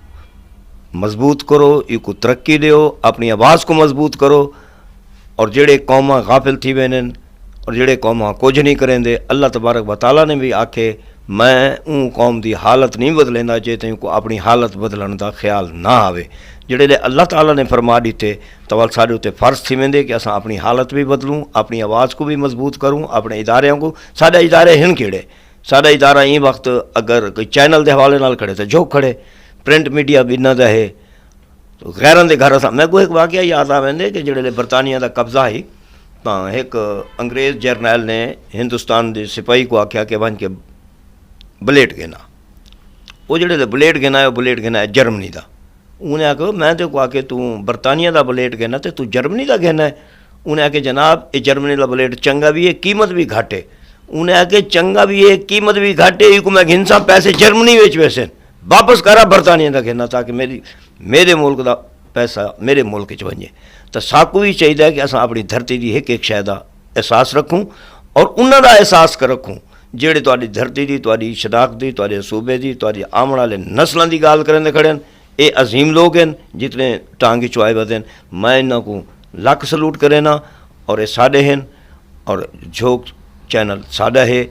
مضبوط کرو، ایکو ترقی دیو، اپنی آواز کو مضبوط کرو۔ اور جڑے قوماں غافل تھی وینن اور جڑے قوماں کچھ نہیں کریں دے، اللہ تبارک و تعالیٰ نے بھی آکھے، میں اون قوم دی حالت نہیں بدلیندا جے تیں کو اپنی حالت بدلن دا خیال نہ آوے۔ جڑے لے اللہ تعالیٰ نے فرما دیتے، تو ول ساڈے اُتے فرض تھی ویندے کہ اساں اپنی حالت بھی بدلوں، اپنی آواز کو بھی مضبوط کروں، اپنے اداریاں کو، ساڈے ادارے ہن کیڑے؟ ساڈا ادارہ این وقت اگر کوئی چینل دے حوالے نال کھڑے تے جھوک کھڑے، پرنٹ میڈیا بھی انہاں دا ہے۔ تو غیراں دے گھر اساں، میں کو ایک واقعہ یاد آ ویندے کہ جڑے لے برطانیہ دا قبضہ ہی، تاں ایک انگریز جرنیل نے ہندوستان دے سپاہی کو آکھیا کہ ونج کے بلیٹ گھنا۔ وہ جڑے لے بلیٹ گھنا ہے، وہ بلیٹ گھنا ہے جرمنی دا۔ انہیں آکھیا، میں تے کو آکھے تو برطانیہ دا بلیٹ گھنا تے تو جرمنی دا گھنا ہے؟ انہیں آکھے، جناب، یہ جرمنی دا بلیٹ چنگا بھی ہے، قیمت بھی گھٹ ہے۔ انہیں آکھے، چنگا بھی ہے، قیمت بھی گھٹ ہے، یہ کو میں گھنساں، پیسے جرمنی وچ ویسے واپس کرا برطانیہ دا گھنا، تاکہ میری، میرے ملک دا پیسہ میرے ملک وچ ونجے۔ تو ساکو بھی چاہیے کہ اساں اپنی دھرتی دی ایک ایک شے دا احساس رکھوں اور انہاں دا احساس کر رکھوں، جڑے تہاڈی دھرتی دی، تہاڈی شناخت دی، تہاڈے صوبے دی، تہاڈی آون والے نسلاں دی گال کرن دے کھڑے ہیں۔ اے عظیم لوگ ہیں، جتنے ٹانگی چوائے ودے ہیں، میں انہاں کو لکھ سلوٹ کرے نا۔ اور اے ساڈے ہیں، اور جھوک چینل ساڈا ہے،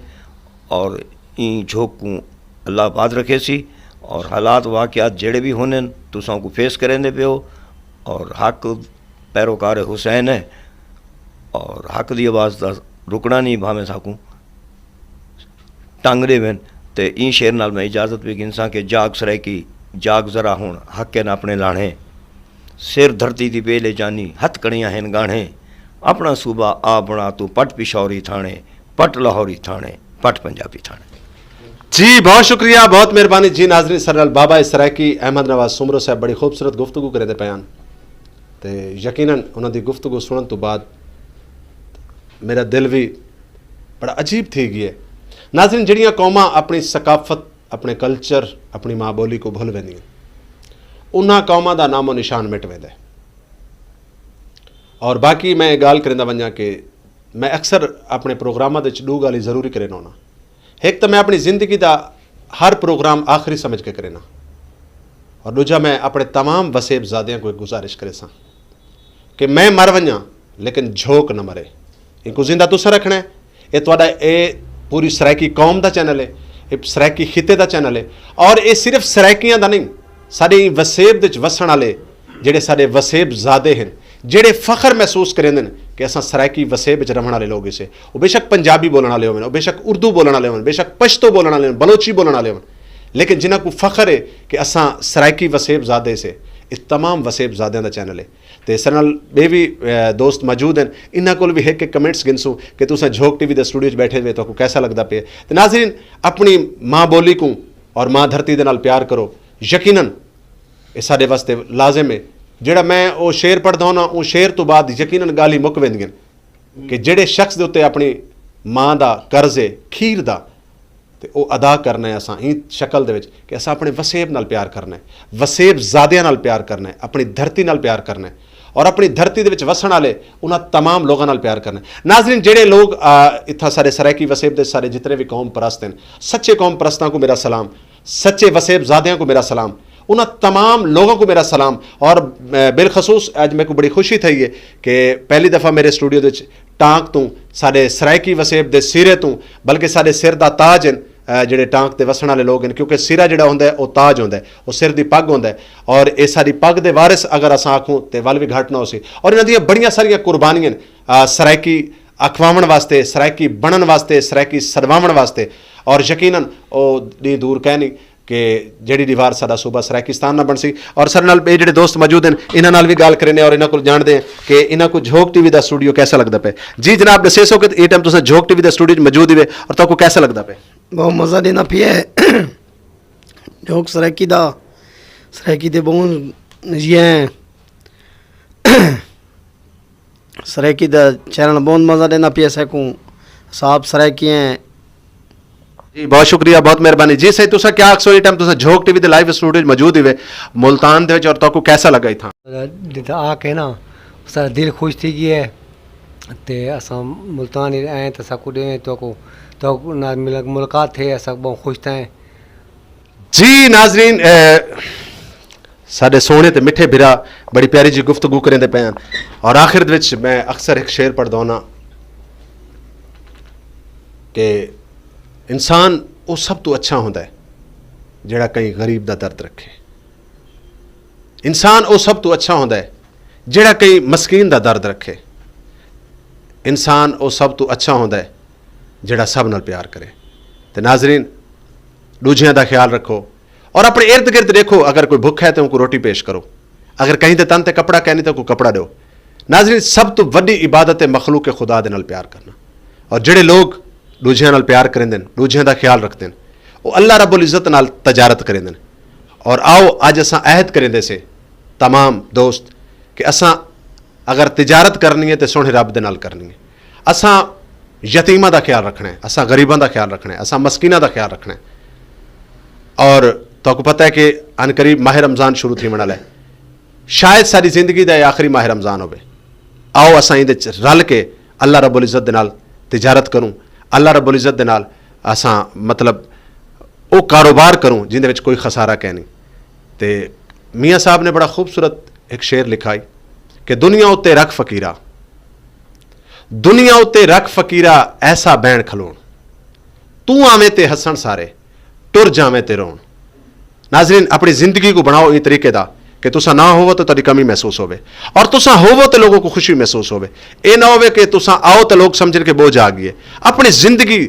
اور این جھوک کو اللہ آباد رکھے سی۔ اور حالات واقعات جڑے بھی ہونے ہیں، تساں کو فیس کریں دے پیو، اور حق پیروکار حسین ہے، اور حق دی آواز دا رکنا نہیں، بھاویں ساکوں ٹنگ دے وین۔ تے این شعر نال میں اجازت بھی گھنساں کہ جاگ سرائیکی، جاگ ذرا ہن، حق ہیں اپنے لانے۔ سر دھرتی دی بے لے جانی، ہتھ کڑیاں ہیں گانے۔ اپنا صوبہ آ بنا تو پٹ پشوری تھانے، پٹ لاہوری تھانے، پٹ پنجابی تھانے۔ جی، بہت شکریہ، بہت مہربانی جی۔ ناظرین، سر نال بابا سرائیکی احمد نواز سومرو صاحب بڑی خوبصورت گفتگو کرے دے پیان۔ تے یقیناً انہاں دی گفتگو سنن تو بعد میرا دل بھی بڑا عجیب تھی گیا ہے۔ ناظرین، جڑیاں قوماں اپنی ثقافت، اپنے کلچر، اپنی ماں بولی کو بھول ویندیاں، انہاں قوماں دا نام و نشان مٹ ویندا ہے۔ اور باقی میں یہ گال کریندا ونجاں کہ میں اکثر اپنے پروگراماں دے وچ دو گالیں ضروری کریندا ہونا۔ ایک تو میں اپنی زندگی دا ہر پروگرام آخری سمجھ کے کریندا، اور دوجا میں اپنے تمام وسیب زادیاں کو ایک گزارش کرے ساں کہ میں مر ونجاں، لیکن جھوک نہ مرے۔ ان کو زندہ تساں رکھنا ہے۔ یہ تہاڈا، یہ پوری سرائیکی قوم دا چینل ہے، یہ سرائیکی خطے دا چینل ہے، اور یہ صرف سرائیکیاں دا نہیں، سارے وسیب دے وچ وسن والے جڑے سارے وسیب زادے ہیں، جڑے فخر محسوس کریندے نے کہ اساں سرائیکی وسیب وچ رہن والے لوگ اسے، وہ بے شک پنجابی بولن والے ہوون، وہ بے شک اردو بولن والے ہوون، بے شک پشتو بولن والے ہوون، بلوچی بولن والے ہوون، لیکن جنہاں کو فخر ہے کہ اساں سرائیکی وسیب زادے سے، تمام وسیب زادیاں دا چینل ہے۔ تے اس نال بے بھی دوست موجود ہیں، انہاں کول بھی ایک ایک کمنٹس گنسوں کہ تساں جھوک ٹی وی دے سٹوڈیو وچ بیٹھے ہوئے تو کیسا لگدا پیا۔ تے ناظرین، اپنی ماں بولی کو اور ماں دھرتی دے نال پیار کرو۔ یقیناً یہ سارے واسطے لازم ہے۔ جڑا میں وہ شعر پڑھدا ہوں نا، وہ شعر تو بعد یقیناً گالی مک ویندیاں کہ جڑے شخص دے اپنی ماں دا قرض ہے کھیر دا، تے او ادا کرنا ہے اساں این شکل دے وچ کہ اساں اپنے وسیب نال پیار کرنا ہے، وسیب زادیاں نال پیار کرنا ہے، اپنی دھرتی نال پیار کرنا ہے اور اپنی دھرتی دے وچ وسن والے انہاں تمام لوگاں نال پیار کرنا ہے۔ ناظرین، جڑے لوگ اتھا سارے سرائیکی وسیب دے سارے جتنے بھی قوم پرست ہیں، سچے قوم پرستاں کو میرا سلام، سچے وسیب زادیاں کو میرا سلام، انہاں تمام لوگوں کو میرا سلام۔ اور بالخصوص اج میرے کو بڑی خوشی تھئی ہے کہ پہلی دفعہ میرے سٹوڈیو دے وچ ٹانک توں، ساڈے سرائیکی وسیب دے سیرے توں، بلکہ ساڈے سر دا تاج ہیں، جڑے ٹانک تے وسن والے لوگ ہیں، کیونکہ سیرا جڑا ہوندا ہے او تاج ہوندا ہے، او سر دی پگ ہوندا ہے۔ اور اے ساڈی پگ دے وارث اگر اساں آکھوں تے ول وی گھٹ نہ ہوسی۔ اور انہاں دیاں بڑیاں ساریاں قربانیاں، سرائیکی اکھواون واسطے، سرائیکی بنن واسطے، سرائیکی سدواون واسطے۔ اور یقیناً او دی دور کہنی کہ جڑی دیوار ساڈا صوبہ سرائیکستان نہ بنسی۔ اور سر نال اے جڑے دوست موجود ہیں، انہاں نال وی گل کرنے اور انہاں کول جانتے ہیں کہ انہاں کو جھوک ٹی وی دا سٹوڈیو کیسا لگدا پے۔ جی جناب، دسے سو کہ اے ٹائم تساں جھوک ٹی وی دا سٹوڈیو وچ موجود ہوئے اور تہاکو کیسا لگدا پے؟ بہت مزہ دینا پیا ہے۔ جھوک سرائیکی دا، سرائیکی دے بہت نجی ہیں۔ سرائیکی دا چینل بہت مزہ دینا پیا سکوں۔ صاحب سرائیکی ہیں۔ جی، بہت شکریہ، بہت مہربانی۔ جی سائیں، تساں کیا آکھسو؟ اس ٹائم تساں جھوک ٹی وی دے لائیو سٹوڈیو وچ موجود ہوئے ملتان دے وچ، اور تہاکو کیسا لگا اتھاں؟ جدوں آ کے نا، سارا دل خوش تھی گیا ہے۔ تے اساں ملتان ہی آئے تے ساکو دے تہاکو، تہاکو نال مل-، ملاقات تھے، اساں بہت خوش تھے۔ جی ناظرین، اے، ساڈے سونے تے مٹھے بھرا بڑی پیاری جی گفتگو کریں دے پے ہیں۔ اور آخر دے وچ میں اکثر ایک شعر پڑھدا ہوناں کہ انسان او سب تو اچھا ہوندا ہے جڑا کہیں غریب دا درد رکھے۔ انسان او سب تو اچھا ہوندا ہے جڑا کہیں مسکین دا درد رکھے۔ انسان او سب تو اچھا ہوندا ہے جڑا سب نال پیار کرے۔ تے ناظرین، دوجیاں دا خیال رکھو اور اپنے ارد گرد دیکھو، اگر کوئی بھکھا ہے تے ان کو روٹی پیش کرو، اگر کہیں دے تن تے کپڑا کہنی تے کوئی کپڑا دیو۔ ناظرین، سب تو وڈی عبادت ہے مخلوق خدا دے نال پیار کرنا۔ اور جڑے لوگ دوجیاں نال پیار کریندے نے، دوجیاں دا خیال رکھدے نے، وہ اللہ رب العزت نال تجارت کریندے نے۔ اور آؤ، اج اساں عہد کریندے سے تمام دوست کہ اساں اگر تجارت کرنی ہے تے سوہنے رب دے نال کرنی ہے۔ اساں یتیماں دا خیال رکھنا ہے، اساں غریباں دا خیال رکھنا ہے، اساں مسکیناں دا خیال رکھنا ہے۔ اور تہاکوں پتہ ہے کہ عن قریب ماہ رمضان شروع تھیون والا ہے۔ شاید ساری زندگی دا یہ آخری ماہ رمضان ہوے۔ آؤ اساں ایندے چ رل کے اللہ رب العزت دے نال تجارت کروں، اللہ رب العزت دے نال اساں، مطلب، او کاروبار کروں جیندے وچ کوئی خسارہ کہنی۔ تے میاں صاحب نے بڑا خوبصورت ایک شعر لکھا ہے کہ دنیا اتے رکھ فقیرا، دنیا اتے رکھ فقیرا، ایسا بہن کھلون، تو آویں تے ہسن سارے، ٹر جاویں تے رون۔ ناظرین، اپنی زندگی کو بناؤ اس طریقے دا کہ تساں نہ ہوو تو تہاڈی کمی محسوس ہوے، اور تساں ہوو تو لوگوں کو خوشی محسوس ہوے۔ اے نہ ہوے کہ تساں آؤ تو لوگ سمجھن کہ بوجھ آ گئی ہے۔ اپنی زندگی،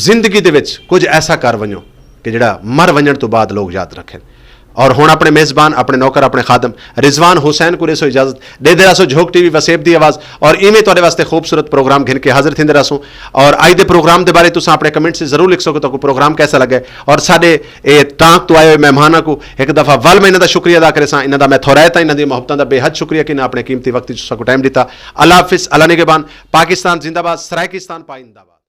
زندگی دے وچ کچھ ایسا کر ونجو کہ جڑا مر ونجن تو بعد لوگ یاد رکھن۔ اور ہن اپنے میزبان، اپنے نوکر، اپنے خادم رضوان حسین کو ریسو اجازت۔ دے دے راسو جھوک ٹی وی وسیب دی آواز، اور ایویں تہاڈے واسطے خوبصورت پروگرام گھن کے حاضر تھیندے راسوں۔ اور اج دے پروگرام دے بارے تساں اپنے کمنٹ سے ضرور لکھ سکو، تہاکوں پروگرام کیسا لگے۔ اور ساڈے اے ٹانک تو آئے ہوئے مہماناں کو ایک دفعہ ول میں انہاں دا شکریہ ادا کرے ساں، انہاں دا میں تھورائے تاں انہاں دی محبتاں دا بے حد شکریہ کہ انہاں اپنے قیمتی وقت وچ ساکوں ٹائم دتا۔ اللہ حافظ، اللہ نگہبان۔ پاکستان زندہ باد، سرائیکستان پائندہ باد۔